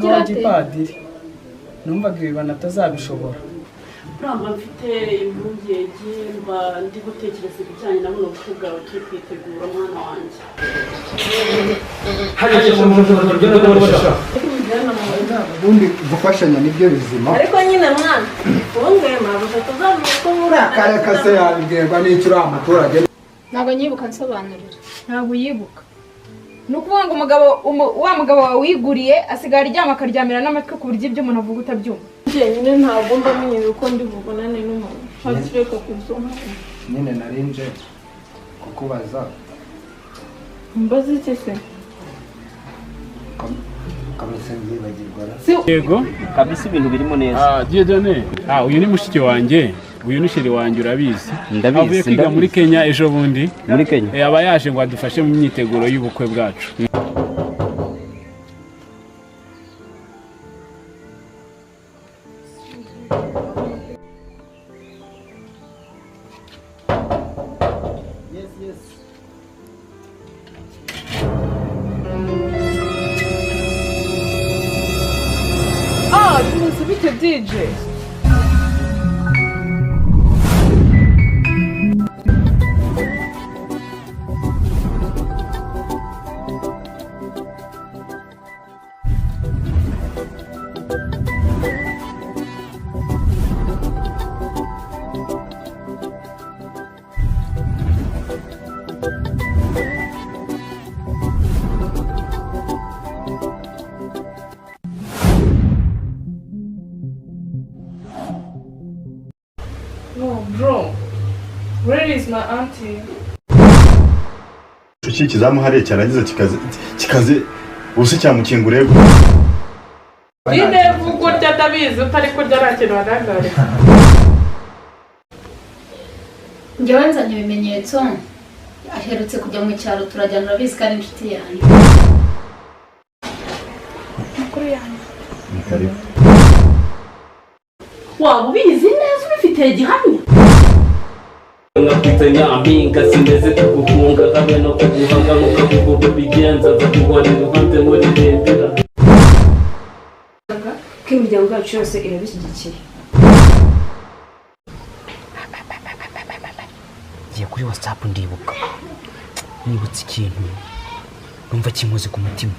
Wa gipadiri numvaga ibi banatazabishobora. Uramba mfite impungenge, mba ndi gutekereza ibijyanye na buno bukwe bwawe turi kwitegura, mwana wanjye. Ubundi gufashanya nibyo bizima. Ariko nyine mwana, ubu ngubu ntabwo tuzamenya ko muri Kare kase yabibwirwa n'icyo uriya muturage. Ntabwo nyibuka, nsobanurira. Ntabwo uyibuka? Ni ukuvuga ngo umugabo wa mugabo wawe wiguriye asigaye aryama akaryamira n'amatwi, ku buryo ibyo umuntu avuga utabyumva. Njyenyine ntabwo mba menyera uko ndi bubonane n'umuntu, hatureka kuzungu. Nyine narinje kukubaza. Mbaze iki se? Kamese mbyibagirwa ra. Yego. Kabisa ibintu birimo neza. Ah, Dieudonné, ah, uyu ni mushiki wanjye, uyu ni chéri wanjye, urabizi. Ndabizi. Avuye kwiga muri Ndabizi. Kenya ejo bundi. Muri Kenya. Aba yaje ngo adufashe mu myiteguro y'ubukwe bwacu. Yes. Ah, bimeze bite, DJ? No, bro. Where is my auntie? Iki kizamu hariya cyarangiza kikaze kikaze ubusa cyamukinguriye. Nyine vuga urya, ndabizi utari kurya nta kintu warangarira. Njyewe nzanye ibimenyetso. Aherutse kujya mu cyaro, turajyana, urabizi ko ari inshuti yanjye. Makuru yanjye. Ni karibu. Waba ubizi neza, ubifitiye gihamya? Nkakwita nyampinga, sineze kuguhunga habe no kuguhanga nkuko kugugu bigenza, nzaguhora iruhande nkuririmbira. Ko imiryango yacu yose irabishyigikiye. Ngiye kuri WhatsApp, ndibuka nibutse ikintu numva kinkoze ku mutima.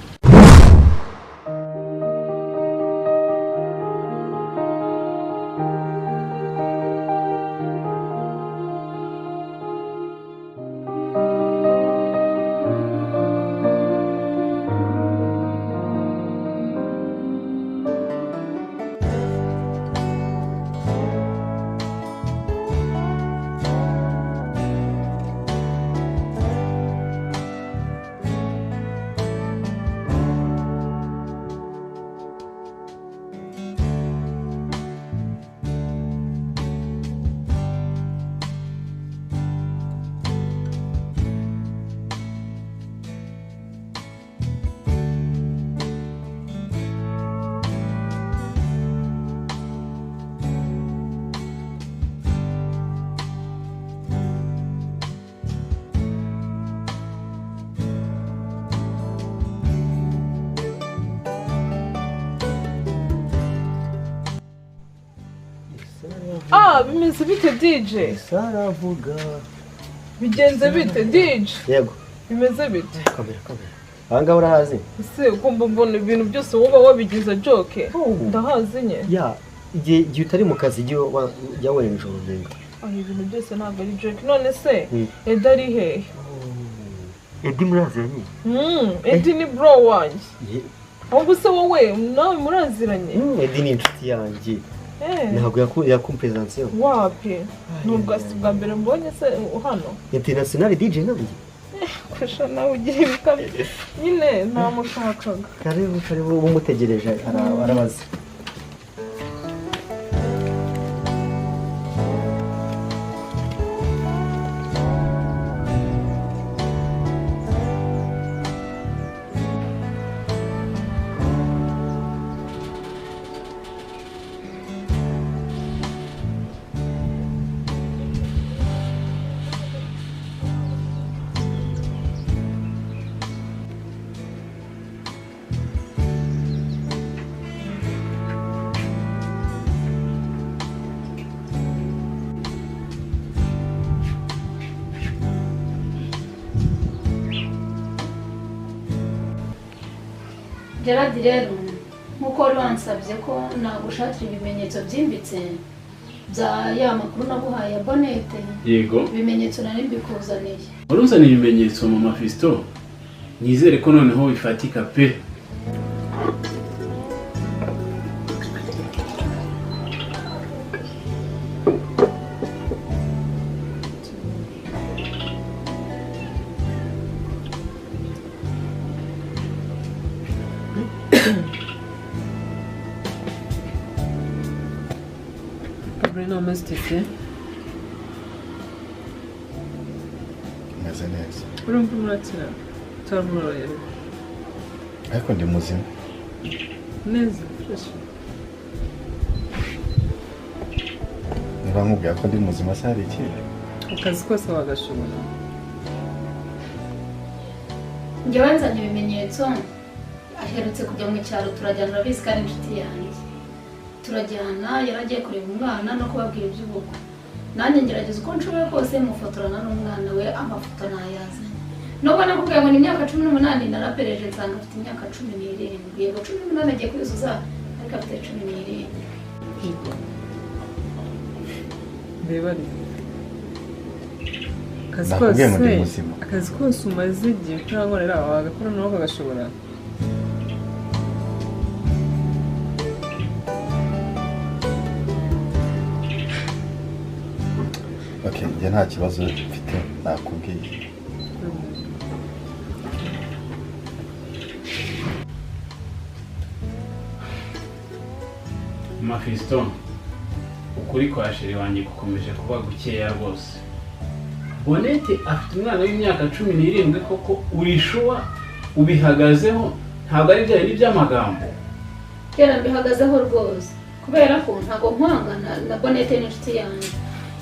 Ah, bimeze bite, DJ? Saravuga. Bigenze bite, DJ? Yego. Bimeze bite? Kamera, kamera, aha ngaha urahazi? Ese ugomba mbona ibintu byose woba wabigize joke? Ndahazi nye. Ya, igihe utari mu kazi, igihe ujya wenja urugendo. Ah, ibintu byose ntabwo ari joke. None se Edi ari hehe? Edi muraziranye? Edi ni bro wanjye. Ahubwo se wowe nawe muraziranye? Edi ni inshuti yanjye. Ntabwo yakumperesansiyo? Wapi, ni ubwa si bwa mbere mbonye se hano. International DJ nanjye. Kusha, nawe ugira ibikabyo nyine, ntamushakaga. Karibu, karibu, uba umutegereje arabaza. Gerard rero nk'uko wari wansabye ko nagushakira ibimenyetso byimbitse bya ya makuru naguhaye ya Bonete. Yego. Ibimenyetso nari mbikuzaniye. Waruzaniye ibimenyetso mama Fiston, nizere ko noneho bifatika pe. Bruno, umeze ute? Meze neza. Urumva umurakira turamworoherwa. Ariko ndi muzima. Neza, fresh. Niba nkubwira ko ndi muzima se hari ikindi? Akazi kose wagashobora. Njyewe nzanye ibimenyetso, aherutse kujya mu cyaro turajyana, urabizi kandi inshuti yanjye. Turajyana, yaragiye kureba umwana no kubabwira iby'ubukwe. Nanjye ngerageza uko nshoboye kose mufotorana n'umwana we, amafoto nayazanye. Nubwo nakubwiye ngo ni imyaka 18, narapereje nsanga afite imyaka 17. Yego 18 agiye kuyuzuza, ariko afite 17. Mbebari. Nakubwiye ngo ndi muzima. Akazi kose umaze igihe utarankorera wagakora nawe ukagashobora. Okay, njye nta kibazo mfite nakubwiye. Mama Fiston, ukuri kwa chéri wanjye gukomeje kuba gukeya rwose. Bonete afite umwana w'imyaka 17 koko, urishuwa ubihagazeho, ntabwo ari bya bindi by'amagambo. Kera mbihagazeho rwose, kubera ko ntabwo nkwangana na Bonete n'inshuti yanjye.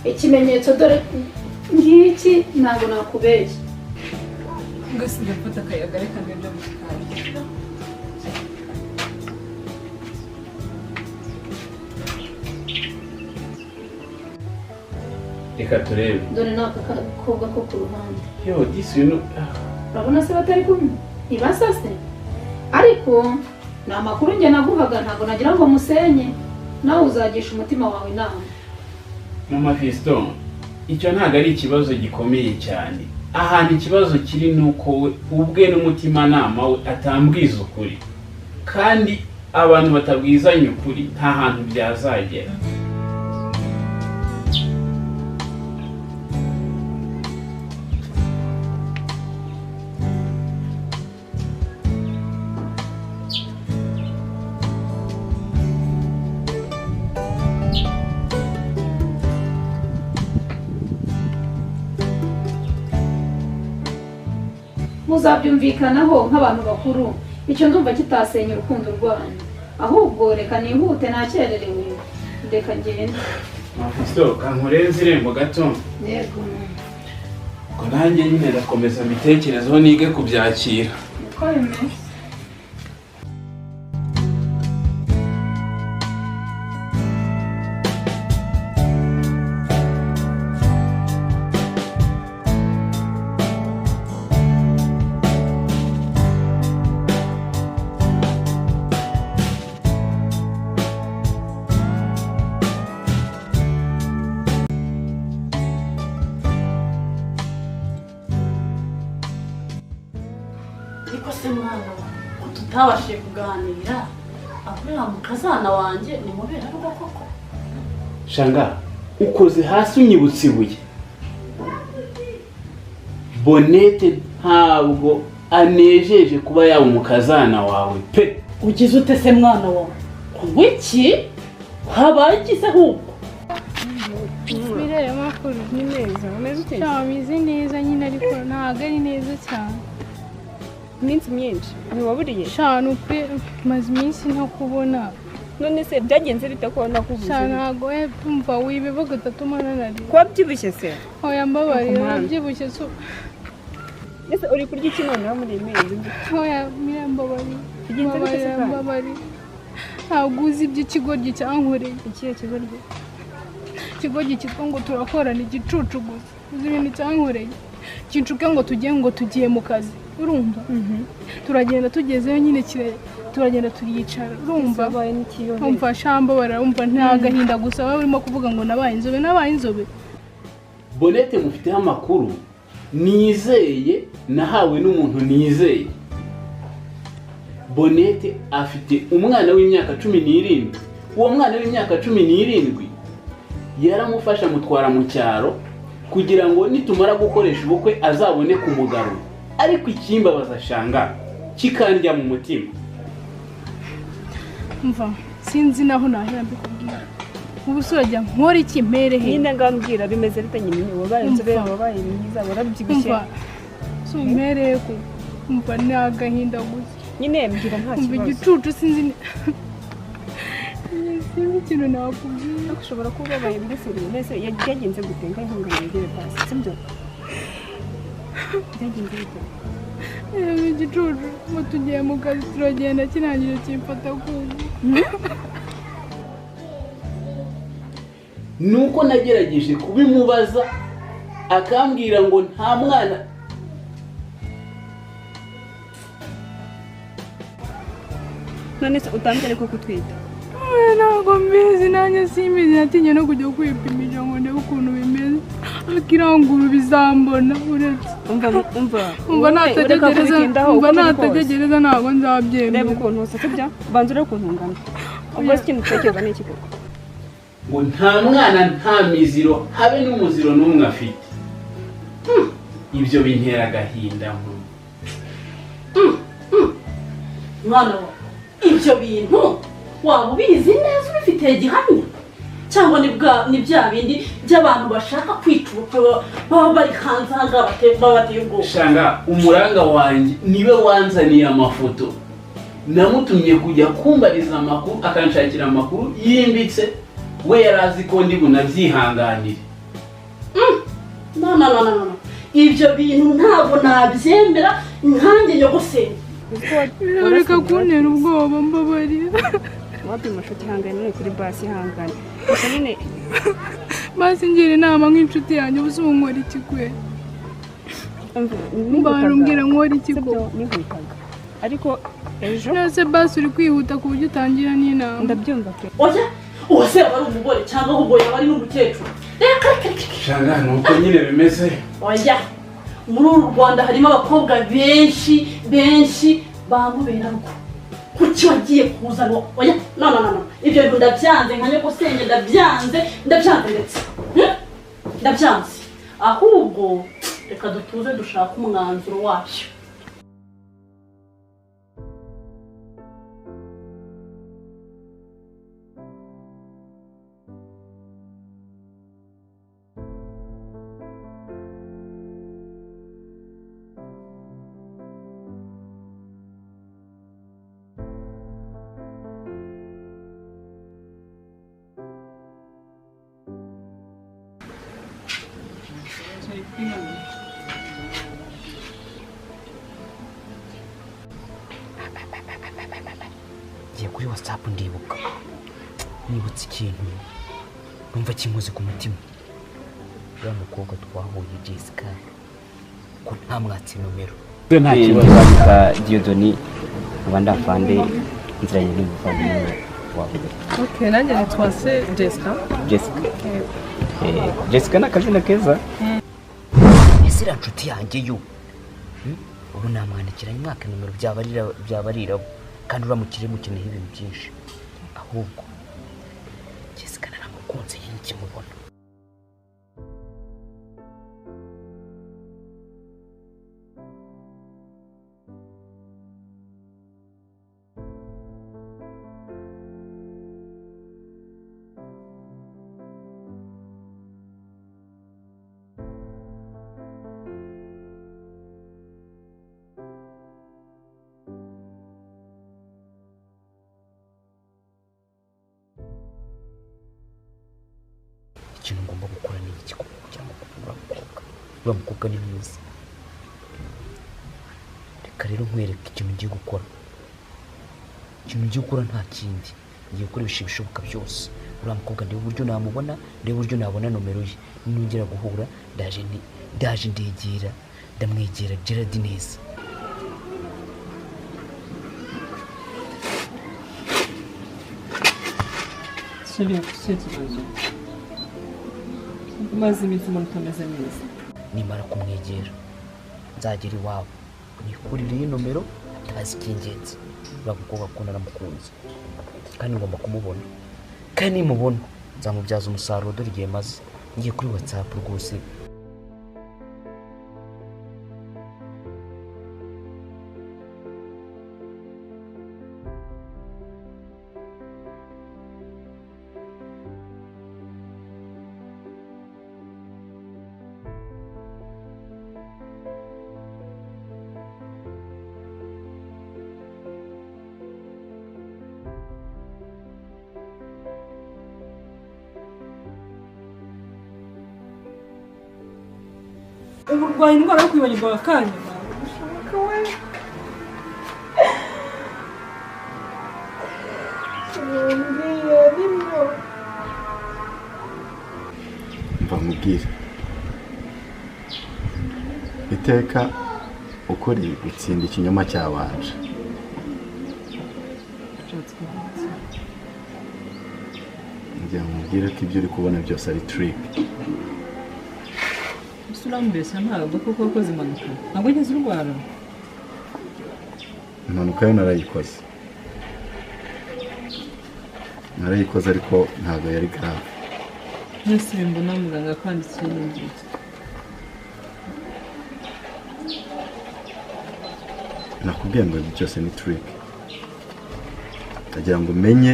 Ikimenyetso dore ngiki, ntabwo nakubeshya. Ngasi ndafata akayaga reka ngende mu gikari. Reka turebe. Dore n'aka gakobwa ko ku ruhande. Yo, disi uyu. Urabona se batari kumwe? Ntibasase. Ariko ni amakuru njye naguhaga, ntabwo nagira ngo musenye. Nawe uzagisha umutima wawe inama. Mama Fiston, icyo ntabwo ari ikibazo gikomeye cyane. Ahantu ikibazo kiri ni uko we ubwe n'umutimanama we atambwiza ukuri, kandi abantu batabwizanye ukuri nta hantu byazagera. Muzabyumvikanaho nk'abantu bakuru, icyo ndumva kitasenya urukundo rwanyu. Ahubwo reka nihute nakererewe, reka ngende. Mama Fiston, kankurenze irembo gato. Yego. Ngo nanjye nyine ndakomeza mbitekerezeho nige kubyakira. Niko bimeze. Niko se mwana ko tutabashije kuganira, akorera mu kazana wanjye ni mubera rugo koko. Shanga, ukoze hasi unyibutse ibuye. Bonete ntabwo anejeje kuba yaba umukazana wawe pe. Ugize ute se mwana wawe? Kuki habaye iki se ahubwo? Mirere makuru ni neza, umeze ute? Cyane neza nyine, ariko ntabwo ari neza cyane. Iminsi myinshi ntiwaburiye? Shana pe, maze iminsi ntakubona. None se byagenze bite ko nakubuze? Shana ntabwo tumva wibivuga utatuma nanarira. Kuba byibushye se? Oya mbabarira, byibushye so. Ese uri kurya iki noneho muri iyi minsi? Oya Mira mbabarira. Bigenze bite se kandi? Mbabarira. Ntabwo uzi ibyo ikigoryi cyankoreye. Ikihe kigoryi? Ikigoryi cyitwa ngo turakorana igicucu gusa. Uzi ibintu cyankoreye? Kinshuke ngo tugiye ngo tugiye mu kazi. Urumva? Turagenda tugezeyo nyine Turagenda turiyicara, urumva umva shamba barumva nta gahinda gusa wowe urimo kuvuga ngo nabaye inzobe nabaye inzobe. Bonete mufiteho amakuru nizeye nahawe n'umuntu nizeye. Bonete afite umwana w'imyaka 17. Uwo mwana w'imyaka 17 yaramufasha mutwara mu cyaro kugira ngo nitumara gukoresha ubukwe azabone kumugarura. Ariko ikimbabaza shanga kikandya mu mutima. Mva sinzi naho nahera mbikubwira. Ubu surajya nkora iki mpere he? Nyine ngambwira bimeze bite nyine wabaye inzobe wabaye mwiza warabyibushye. So mpere ko umva ni agahinda gusa. Nyine mbwira nta kibazo. Igicucu sinzi sinzi ikintu nakubwira. Ushobora kuba wabaye mbese mbese yagenze gute ngaho ihungabana ngere pasi sibyo? Byagenze bite? Igicucu ngo tugiye mu kazi turagenda kirangije kimfata kugu. Nuko nagerageje kubimubaza akambwira ngo nta mwana. None se utambye ko kutwita? Ntabwo mbizi nanjye simbizi natinye no kujya kwipimisha ngo ndebe ukuntu bimeze. Akiranguru bizambona uretse. Umva natategereza ntabwo nzabyemera. Reba ukuntu usa sibyo? Banza urebe ukuntu ungana. Ubwo se ikintu utekereza ni iki koko? Ngo nta mwana nta miziro habe n'umuziro n'umwe afite. Ibyo bintera agahinda. Mwana wa ibyo bintu waba ubizi neza ubifitiye gihamya cyangwa ni bya bindi by'abantu bashaka kwica ubukwe baba bari hanze aha ngaha bateye ubwoba. Shanga umuranga wanjye niwe wanzaniye amafoto, namutumye kujya kumbariza amakuru akanshakira amakuru yimbitse, we yari azi ko ndi bunabyihanganire. No no no no, ibyo bintu ntabwo nabyemera nkanjye nyogosenge. Reka kuntera ubwoba mbabarira. Wapi mashuti ihangane none kuri basi ihangane. Gusa nyine basi ngira inama nk'inshuti yanjye ubu nkora iki kwe? Mbarumbwira nkora iki ko? Nihutaga. Ariko ejo nase basi uri kwihuta ku buryo utangira n'inama. Ndabyumva pe. Oya, uwo se yaba ari umugore cyangwa ahubwo yaba ari n'umukecuru. Reka reka. Shanga nuko nyine bimeze. Oya. Muri uru Rwanda harimo abakobwa benshi benshi bamubera rugo. Kuki wagiye kuzana? Oya, no no no. Ibyo bintu ndabyanze nka nyogosenge ndabyanze ndetse. Ndabyanze. Ahubwo reka dutuze dushaka umwanzuro wabyo. Ngiye kuri WhatsApp ndibuka nibutse ikintu numva kinkoze ku mutima. Uriya mukobwa twahuye Jessica ko ntamwatse nomero. Nta kibazo. Nitwa Dieudonné Rwanda afande nziranye n'umuvandimwe wawe. Okay, nanjye nitwa se Jessica. Jessica. Jessica ni akazina keza. Ese iriya nshuti yanjye yo ubu namwandikira imwaka nomero byaba ari irabo kandi uramukire mukeneye ibintu byinshi. Ahubwo Jessica naramukunze nkimubona. Ikintu ngomba gukora ni iki kugira ngo uriya mukobwa ni mwiza. Reka rero nkwereke ikintu ngiye gukora. Ikintu ngiye gukora nta kindi, ngiye gukoresha ibishoboka byose uriya mukobwa ndebe uburyo namubona, ndebe uburyo nabona nomero ye. Nongera guhura ndaje ndegera ndamwegera Gerard neza. Chérie, ufite ikibazo. Umaze iminsi umuntu utameze neza. Nimara kumwegera nzagera iwabo nikurire iyi nomero atazi icy'ingenzi. Uriya mukobwa kuko naramukunze kandi ngomba kumubona, kandi nimubona nzamubyaza umusaruro. Dore igihe maze ngiye kuri WhatsApp rwose. Ubu urwaye indwara yo kwibagirwa akanya. Ntabwo we. Mbwira nibyo. Mva nkubwire, iteka ukuri gutsinda ikinyoma cyabanje. Ngira nkubwire ko ibyo uri kubona byose ari trick. Urambeshya ntabwo kuko wakoze impanuka. Ntabwo wigeze urwara. Impanuka yo narayikoze. Narayikoze ariko ntabwo yari grave. Mwese mbona muganga akwandikiye n'ibyo. Nakubwiye ngo ibi byose ni trick. Ndagira ngo umenye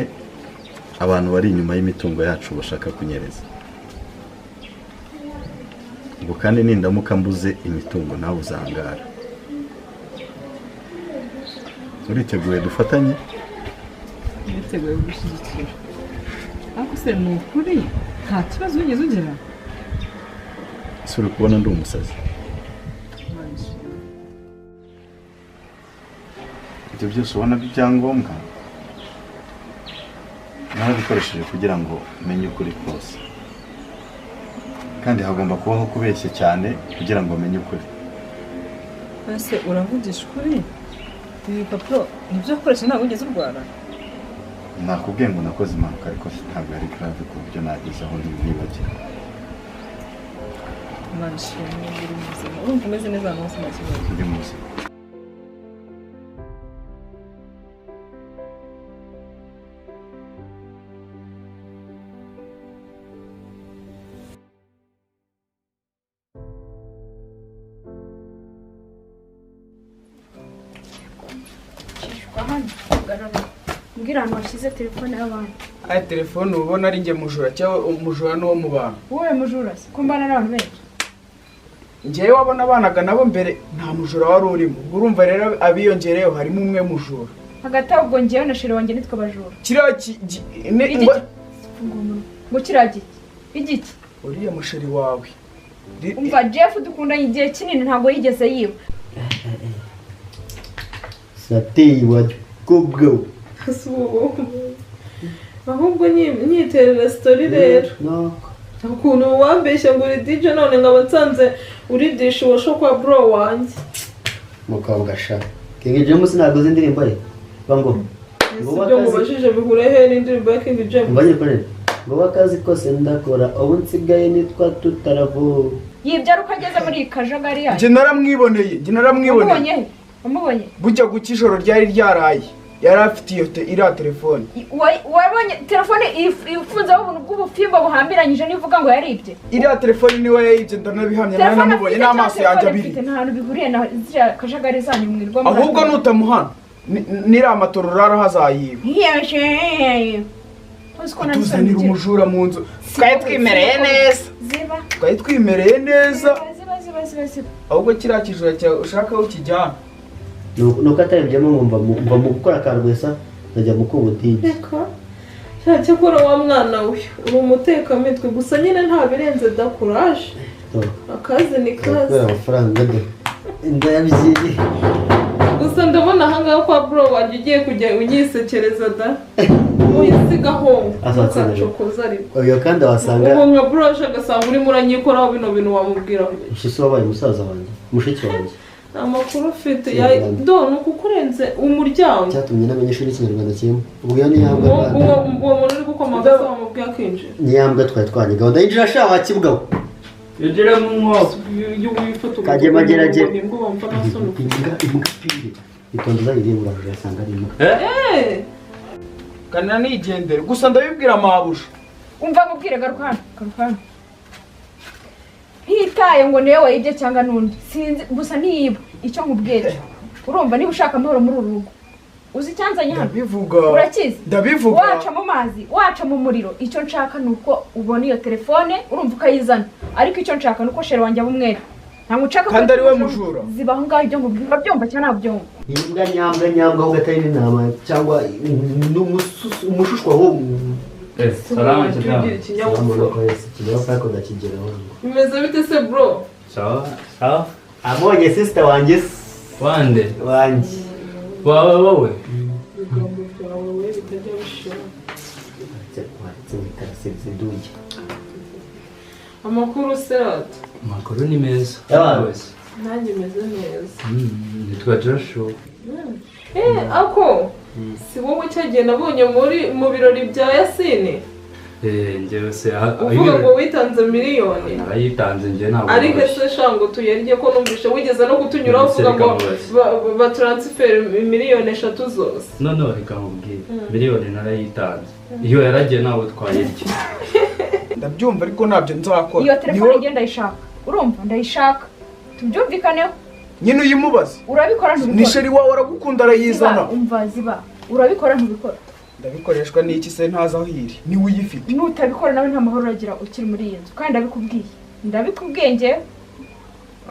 abantu bari inyuma y'imitungo yacu bashaka kunyereza. Ubwo kandi nindamuka mbuze imitungo nawe uzangara. Uriteguye dufatanye? Niteguye gushyigikira. Ariko se ni ukuri nta kibazo wigeze ugira? Ese uri kubona ndi umusazi? Ibyo byose ubona by'ibyangombwa narabikoresheje kugira ngo menye ukuri kose. Kandi hagomba kubaho kubeshya cyane kugira ngo menye ukuri. Ese uravugisha ukuri? Ibi bipapuro nibyo wakoresha ntabwo wigeze urwara? Nakubwiye ngo nakoze impanuka ariko ntabwo yari grave ku buryo nageze aho nibagirwa. Imana ishimwe uri muzima. Urumva umeze neza ahantu hose nta kibazo. Ndi muzima. Mbwira ahantu washyize telefone y'abantu. Aya telefone ubona ari njye mujura cyangwa umujura n'uwo mu bantu? Wowe mujura se ko mbana n'abantu benshi? Njyewe wabona abanaga nabo mbere nta mujura wari urimo. Ubwo urumva rero abiyongereyeho harimo umwe mujura. Hagati aho ubwo njyewe na sheri wanjye nitwe abajura. Kiriya ngo kiriya giki? Igiki? Uriya musheri wawe. Umva Jeff dukundanye igihe kinini ntabwo yigeze yiba. Sateye wakobwa. Ahubwo nyiterera story rero. Ukuntu wambeshye ngo uri DJ none nkaba nsanze uri dishe kwa bro wanjye. Mukobwa sha. King James ntabwo uzi indirimbo ye. Bango. Ibyo mubajije bihure he n'indirimbo ya King James? Mbanye kore. Ngo akazi kose ndakora ubu nsigaye nitwa tutaravu. Yibyo ari uko ageze muri kajagari yayo. Njye naramwiboneye, njye naramwiboneye. Wamubonye? Bujya guca ijoro ryari ryaraye. Yari afite iyo iriya telefone. Wabonye telefone ifunzeho ubuntu bw'ubufimbo buhambiranyije n'ivuga ngo yaribye. Iriya telefone niwe yayibye ndanabihamya naramubonye n'amaso yanjye abiri. Nta hantu bihuriye na ziriya kajagari zanyu mwirwa. Ahubwo nutamuhana niriya matoro urara hazayiba. Tuzanira umujura mu nzu. Twari twimereye neza. Twari twimereye neza. Ahubwo kiriya kijura cyawe ushaka aho ukijyana. Nuko atabibyemo nkumva mva mu gukora akantu gusa nkajya mu kubutike. Reka cyakora wa mwana we uri umutekamitwe gusa nyine nta birenze da courage. Akazi ni kazi. Kubera amafaranga de ndayabyiye. Gusa ndabona ahangaha kwa bro wanjye ugiye kujya unyisekereza da. Uyisigaho ukacokoza ariko. Oyo kandi wasanga ubu nka bro aje agasanga urimo uranyikoraho bino bintu wamubwira. Ushise wabaye musaza wanjye mushiki wanjye. Amakuru ufite do ni ukukurenze umuryango. Cyatumye namenye ishuri ry'Ikinyarwanda kimwe. Ubwo iyo ni yambwa. Uwo muntu uri gukomaga se wamubwiye akinjira. Ni yambwa twari twanye gahunda yinjira sha wakibugaho. Yinjira mu mwobo. Kajye mageragere. Imbwa pire. Itonde uzayirebe urasanga ari imbwa. Kanira nigendere gusa ndabibwira mabusha. Umva nkubwire garuka hano, garuka hano. Ntitaye ngo niwe wayibye cyangwa n'undi. Sinzi gusa niyiba icyo nkubwira. Urumva niba ushaka amahoro muri uru rugo. Uzi icyanzanye hano? Ndabivuga. Urakizi? Ndabivuga. Waca mu mazi, waca mu muriro. Icyo nshaka nuko ubona iyo telefone urumva ukayizana. Ariko icyo nshaka nuko shere wanjye abumwere. Ntabwo nshaka kandi ari we mujura. Ziba aho ngaho ibyo nkubwira. Urabyumva cyangwa ntabyumva? Imbwa nyambwa nyambwa ahubwo atari n'intama cyangwa umushushwa wo. Salama cyane. Bimeze bite se bro? Sawa, sawa. Abonye sister wanjye. Wande? Wanjye. Wawe wowe? Ibigambo byawe we bitajya bishira. Amakuru serata. Amakuru ni meza. Nanjye meze neza. Nitwa Joshua. Ako si wowe cyagiye nabonye muri mu birori bya Yasine? Njyewe se uvuga ngo witanze miliyoni. Narayitanze njye ntabwo. Ariko se shango tuyarye ko numvishe wigeze no kutunyura uvuga ngo ba transfer miliyoni 3 zose. No reka nkubwire. Miliyoni narayitanze. Iyo yaragiye ntabwo twayirya. Ndabyumva ariko ntabyo nzakora. Iyo telefone ngenda ndayishaka. Urumva ndayishaka. Tubyumvikaneho. Nyine uyimubaze. Urabikora ntubikora. Ni sheri wawe aragukunda arayizana. Umva ziba. Urabikora ntubikora. Ndabikoreshwa n'iki se ntazi aho iri. Ni uyifite. Nutabikora nawe nta mahoro uragira ukiri muri iyi nzu. Kandi ndabikubwiye. Ndabikubwiye nge.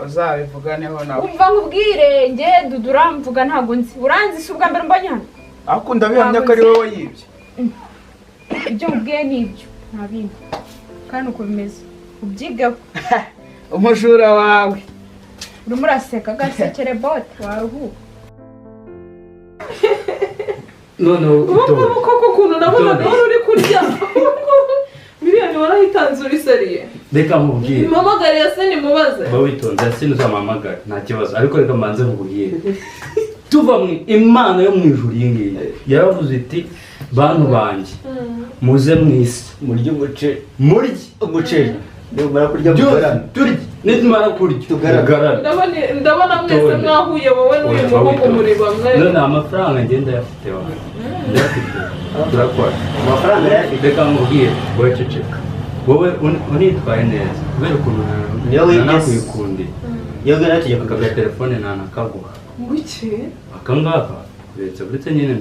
Uzabivuganeho nawe. Umva nkubwire nge Dudura mvuga ntago nzi. Uranzi si ubwa mbere mbonye hano. Ariko ndabihamya ko ari wowe wayibye. Ibyo nkubwiye ni ibyo. Nta bindi. Kandi uko bimeze. Ubyigeho. Umujura wawe. Urimo uraseka gasekere bote waruhuka. None ubu koko ukuntu nabonaga wari uri kurya miliyoni warayitanze uri seriye. Reka nkubwire. Mpamagare Yasini mubaze. Ba witonze Yasini uzampamagara nta kibazo ariko reka mbanze nkubwire. Tuva mu Imana yo mu ijuru iyi ngiyi yaravuze iti bantu banjye muze mu isi murye umuceri. Murye umuceri. Numara kurya mugarame. Turye nitumara kurya tugarame. Ndabona mwese mwahuye wowe n'uyu muhungu muri bamwe. None amafaranga ngenda yafite wawe. Ndayafite. Turakora. Amafaranga yafite. Reka nkubwire wowe ceceka. Wowe unitwaye neza kubera ukuntu nanakwikundiye. Iyo ngana tujya kukaga telefone nanakaguha. Nguki? Aka ngaka uretse nyine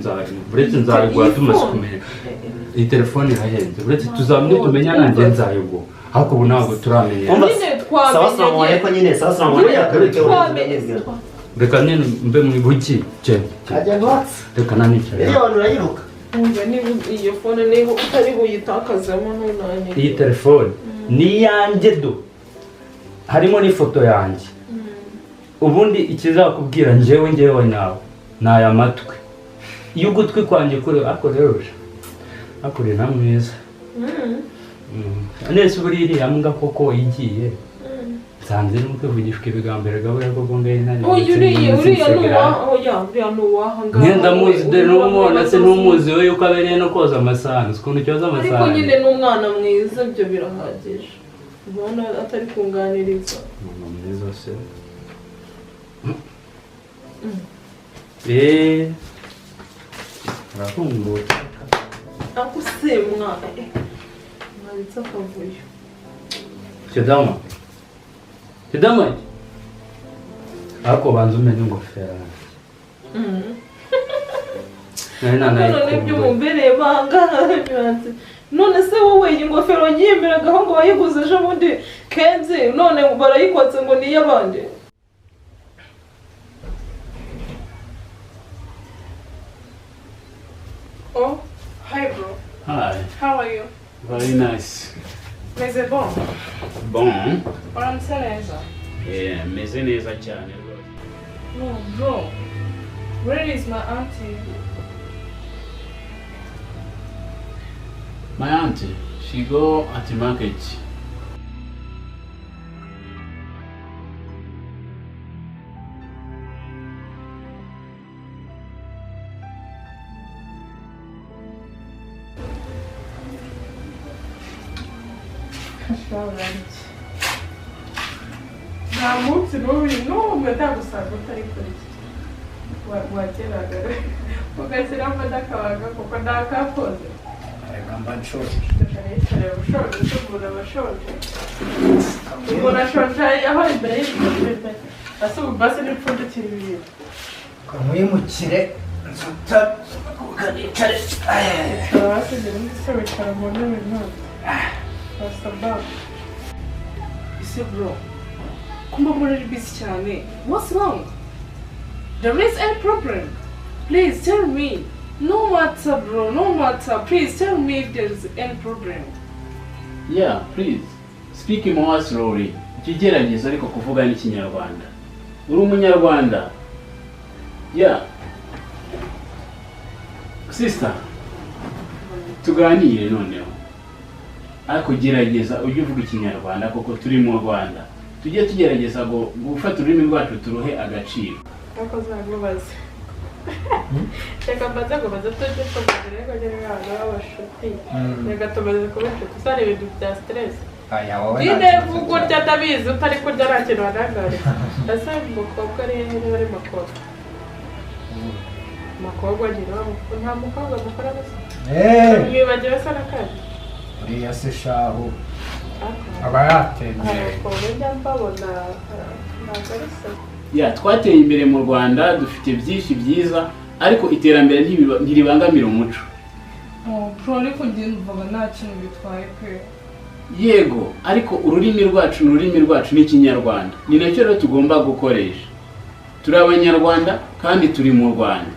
uretse nzayiguha tumaze kumenya. Iyi telefone irahenze uretse tuzamenya tumenya nanjye nzayiguha. Ariko ubu ntabwo turamenye. Sawa sawa ariko nyine sawa sawa reka nyine mbe mu ibuki reka nanicara. Miliyoni urayiruka. Umva niba iyo phone niba utari buyitakazemo ntunanye. Iyi telefone ni iyanjye do. Harimo n'ifoto yanjye. Ubundi ikizakubwira njyewe nawe ni aya matwi. Iyo ugutwi kwanjye kuri ako rero akuri na mwiza. Nese buri iriya mbwa koko igiye nsanze irimo kwivugishwa ibigambo erega koko ngaye ntari. Uriya nuwa oya uriya nuwa ngaha. Ngenda muzi de n'umwana se n'umuzi we yuko abereye no koza amasahani ukuntu cyoza amasahani. Ariko nyine n'umwana mwiza ibyo birahagije. Ubona atari kunganiriza. Mama mwiza se. Arakumbuka. Akusemwa. Mwabitse akavuyo. Kidama. Kidama. Ariko banza umenye ingofero yanjye. None ibyo mumbereye banga none se wowe iyi ngofero nyiyemeragaho ngo wayiguze ejo bundi Kenzi none barayikwatse ngo ni iy'abandi. Oh, hi bro. Hi. How are you? Very nice. Meze bon. Bon. Uramutse neza. Yeah, meze neza cyane rwose. No, bro. Where is my auntie? My auntie, she go at the market. Nta munsi n'uyu n'umwe ndagusanga utari kurya. Wageraga ugashyiramo n'akabaga kuko ntakakoze. Reka mba nshonje. Reka ushonje se umuntu aba ashonje. Umuntu ashonje ahora imbere y'ibintu. Ese ubu basi n'ipfundikira ibintu. Kamwimukire nzuta ukanicare. Hasi ngira undi se wicara mu ntebe none. Wasababa. Ese bro, kumba muri busy cyane. What's wrong? There is any problem? Please tell me. No matter bro, no matter. Please tell me if there is any problem. Yeah, please. Speak more slowly. Ikigerageza ariko kuvuga n'ikinyarwanda. Uri umunyarwanda? Yeah. Sister, tuganire noneho. Ariko gerageza ujye uvuga ikinyarwanda kuko turi mu Rwanda. Tujye tugerageza gufata ururimi rwacu turuhe agaciro. Ariko zagubaze. Reka mbanze ngo tujye tuganire ko nyine abana b'abashuti. Reka tumaze kuba inshuti usara ibintu bya stress. Aya wowe. Nyine vuga urya ndabizi utari kurya nta kintu wanangariza. Ese umukobwa ari hehe niba ari makobwa? Makobwa ngira nta mukobwa mukora gusa. Mwibagiwe se n'akandi. Uriya se shahu aba yatembereye. Ya twateye imbere mu Rwanda dufite byinshi byiza ariko iterambere ntiribangamira umuco. Bro ariko njye numvaga nta kintu bitwaye pe. Yego ariko ururimi rwacu ni ururimi rwacu n'ikinyarwanda ni nacyo rero tugomba gukoresha. Turi abanyarwanda kandi turi mu Rwanda.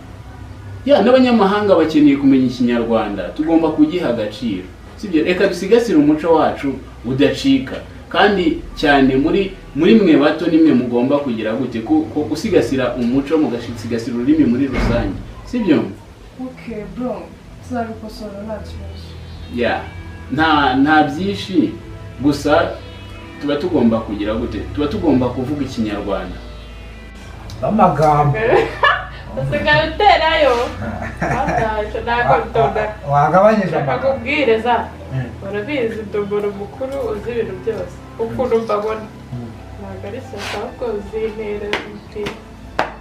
Ya n'abanyamahanga bakeneye kumenya ikinyarwanda tugomba kugiha agaciro. Sibyo reka dusigasire umuco wacu udacika kandi cyane muri mwe bato nimwe mugomba kugira gute ko gusigasira umuco mugasigasira ururimi muri rusange. Sibyo? Okay bro, tuzabikosora nta kibazo. Yeah, nta byinshi gusa tuba tugomba kugira gute tuba tugomba kuvuga ikinyarwanda. Amagambo usigaye uterayo wagabanyije akakubwiriza urabizi ndumura umukuru uzi ibintu byose ukuntu mbabona ntabwo ari shyaka ahubwo uzi intera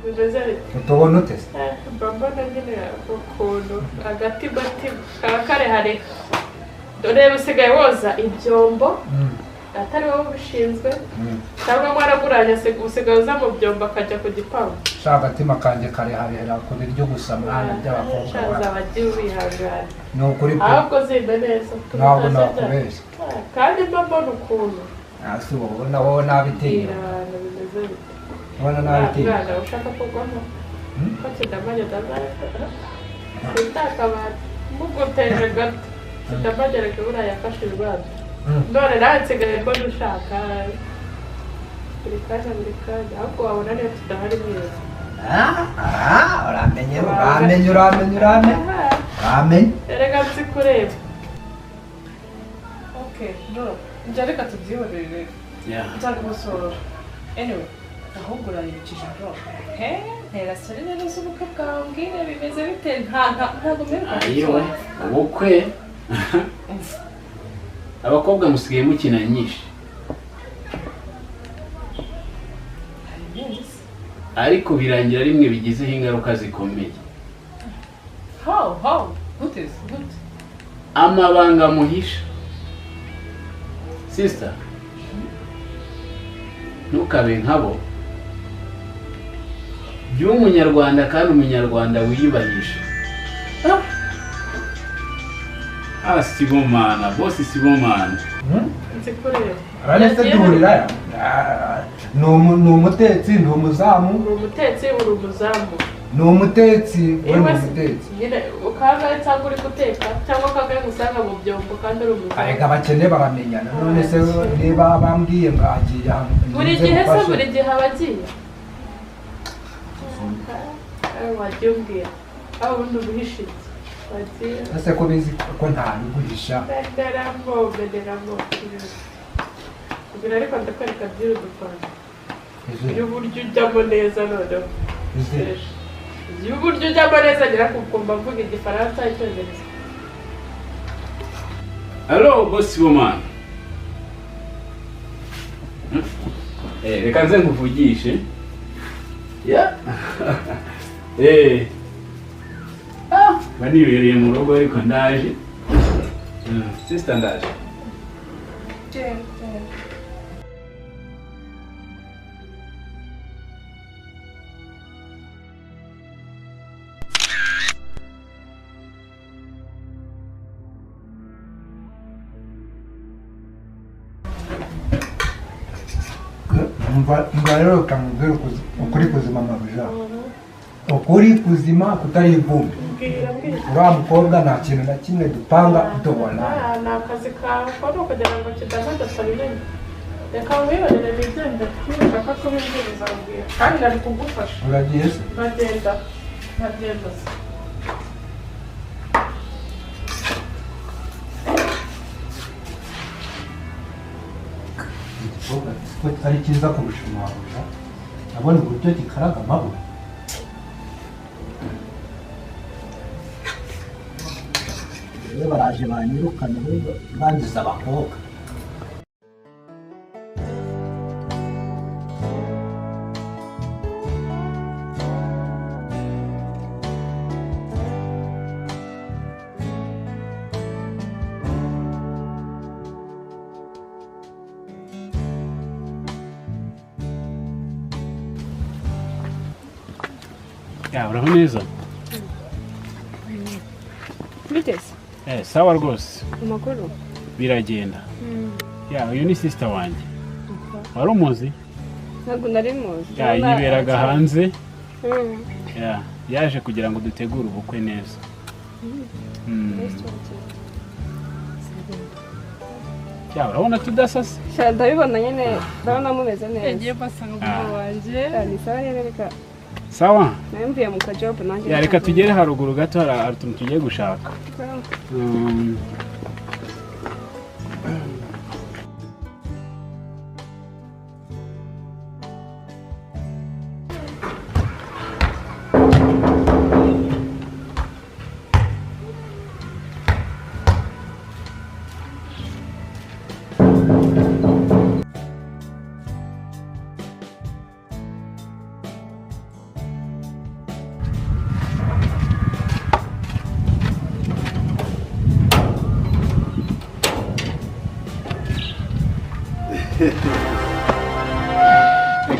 bimeze bite utubona ute se mba mbona nyine ukuntu agatimatima kaba karehareha dore usigaye woza ibyombo atari wowe ubishinzwe cyangwa mwaraguranye usigaye uza mu byombo akajya ku gipangu. Sha agatima kanjye kareharera ku biryo gusa mwana by'abakobwa bagiye wihangana ni ukuri pe ahubwo zimbe neza ntabwo nakubeshya kandi mba mbona ukuntu si ubona wowe nabitinya bimeze bite ubona nabitinya mwana ushaka kugwamo ko kidamanye ndazakabati muguteje gato kidamanye buriya yafashe ibibanza none nawe nsigaye mbona ushaka buri kanya buri kanya ahubwo wabona niyo tudahari mwiza. Uramenye uramenye uramenye uramenye uramenye erega nzi kureba. Okay bro, njya reka tubyihorere rero. Nzagukosora. Anyway, ahubwo uranyibukije bro. He, ntera sori rero z'ubukwe bwawe mbwire bimeze bite ntabwo mperuka. Ayiwe, ubukwe abakobwa musigaye mukina nyinshi ariko birangira rimwe bigizeho ingaruka zikomeye. How? Gute gute? Amabanga muhisha. Sister, ntukabe nkabo. Jya umunyarwanda kandi umunyarwanda wiyubahisha. Ah, Sibomana, bosi Sibomana. Arane se duhurira ni umutetsi ni umuzamu. Ni umutetsi uri umuzamu. Ni umutetsi uri umutetsi. Nyine ukangaye cyangwa uri guteka cyangwa ukangaye gusanga mu byombo kandi uri umuzamu. Arega abakene baramenyana none se niba bambwiye ngo agiye ahantu. Buri gihe se buri gihe abagiye. Wagiye umbwira aho ubundi ubuhishe iki? Ese ko bizi ko nta biguhisha. Nderamo kugira ariko ndakwereka by'urudupanga. Y'uburyo ujyamo neza noneho. Y'uburyo ujyamo neza ngira kukumva mvuga igifaransa icyongereza. Hello, boss woman. Reka nze nkuvugishe. Yeah. Banibereye mu rugo ariko ndaje. Sister ndaje. Umva rero kamubwira ukuri kuzima mabuja. Ukuri kuzima kutari ivumbi. Uriya mukobwa nta kintu na kimwe dupanga dubona. Ni akazi kawe ko kugira ngo kidahada atabimenya. Reka wibonere nigende ntushaka kubibwiriza mbwira kandi nari kugufasha. Uragiye se? Ndagenda. Ndagenda se. Igikobwa ko ari cyiza kurusha mabuja. Abona uburyo gikaraga amabuye. Baraje banyirukana bangiza abakobwa. Ya, uraho neza? Biteze. Sawa rwose. Amakuru? Biragenda. Ya, uyu ni sister wanjye. Wari umuzi? Ntabwo nari muzi. Ya, yiberaga hanze. Ya, yaje kugira ngo dutegure ubukwe neza. Ya, urabona tudasase? Sha, ndabibona nyine, ndabona mumeze neza. Yagiye basanga umugabo wanjye. Ni sawa rero reka. Sawa? Namvuye mu kajob nanjye. Ya, reka tugere haruguru gato hari utuntu tugiye gushaka.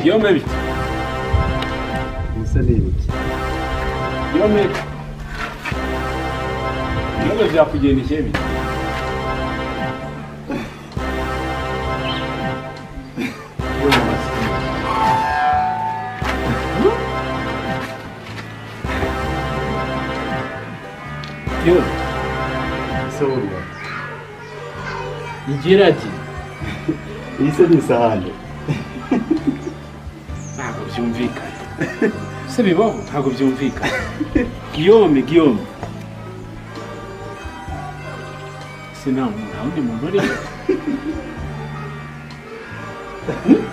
Guillaume bite? Musa ni ibiki? Guillaume. Guillaume byakugendekeye bite? Guillaume. Ese urwa. Igira ati. Iyi se ni isahani. Ntabwo byumvikana. Se bibaho ntabwo byumvikana. Guillaume, Guillaume. Se nta wundi muntu uri. Thank you.